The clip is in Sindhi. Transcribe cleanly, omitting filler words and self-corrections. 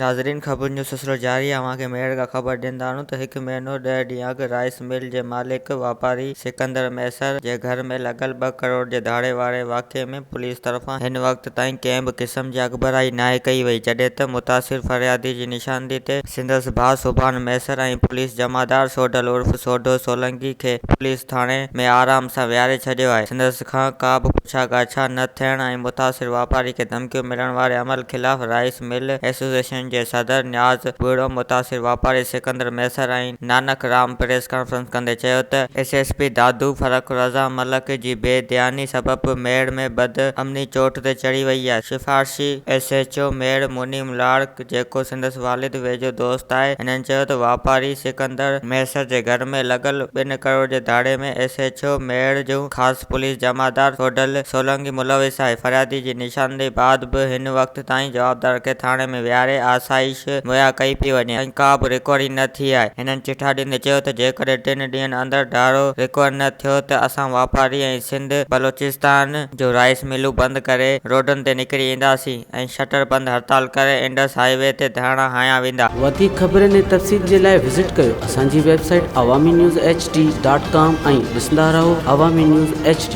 ناظرين خبرن جو سلسلو جاري آهي اوهان کي ميهڙ کان خبر ڏيندا هلون ته هڪ مهينو ڏهه ڏينهن اڳ رائيس مل جي مالڪ واپاري سڪندر مهيسر جي گهر ۾ لڳل ٻه ڪروڙ جي ڌاڙي واري واقعي ۾ پوليس طرفان هن وقت تائين ڪنهن به قسم جي اڳڀرائي ناهي ڪئي وئي جڏهن ته متاثر فريادي جي نشاندهي تي سندس ڀاء سبحان مهيسر ۽ پوليس جمعدار سوڍل عرف سوڍو سولنگي کي پوليس ٿاڻي ۾ آرام سان ويهاري ڇڏيو آهي سندس کان ڪا به پڇا ڳاڇا نه ٿيڻ ۽ متاثر واپاري کي ڌمڪيون ملڻ واري عمل خلاف رائيس مل ايسوسيئيشن جي صدر نياز ٻرڙو، متاثر واپاري سڪندر مهيسر ۽ نانڪ رام پريس ڪانفرنس ڪندي چيو ته S S P Dadu Farrukh Raza Malik جي بي ڌياني سبب ميهڙ ۾ بد امني چوٽ تي چڙهي وئي آهي، سفارشي S H O Mehar Muneem Larak جيڪو سندس والد ويجهو دوست آهي، هنن چيو ته واپاري سڪندر مهيسر جي گهر ۾ لڳل ٻن ڪروڙ جي ڌاڙي ۾ ايس ايڇ او ميهڙ جو خاص پوليس جمعدار سوڍل سولنگي ملوث آهي، فريادي جي نشاندهي بعد به هن وقت تائين جوابدار کي ٿاڻي ۾ ويهاري آسائش مهيا ڪئي پئي وڃي ۽ ڪا به رڪوري نه ٿي آهي، هنن چٺا ڏيندي چيو ته جيڪڏهن ٽن ڏينهن اندر ڌاڙو رڪور نه ٿيو ته اسان واپاري ۽ سنڌ بلوچستان جو رائيس ملون بند ڪري روڊن تي نڪري اينداسين. ۽ شٽر بند هڙتال ڪري انڊس هاء وي تي ڌرڻا هنيا ويندا. وڌيڪ خبرن ۽ تفصيل جي لاء وزٽ ڪيو اسان جي website Awami news H D dot com ۽ ڏسندا رهو عوامي نيوز ايڇ ڊي.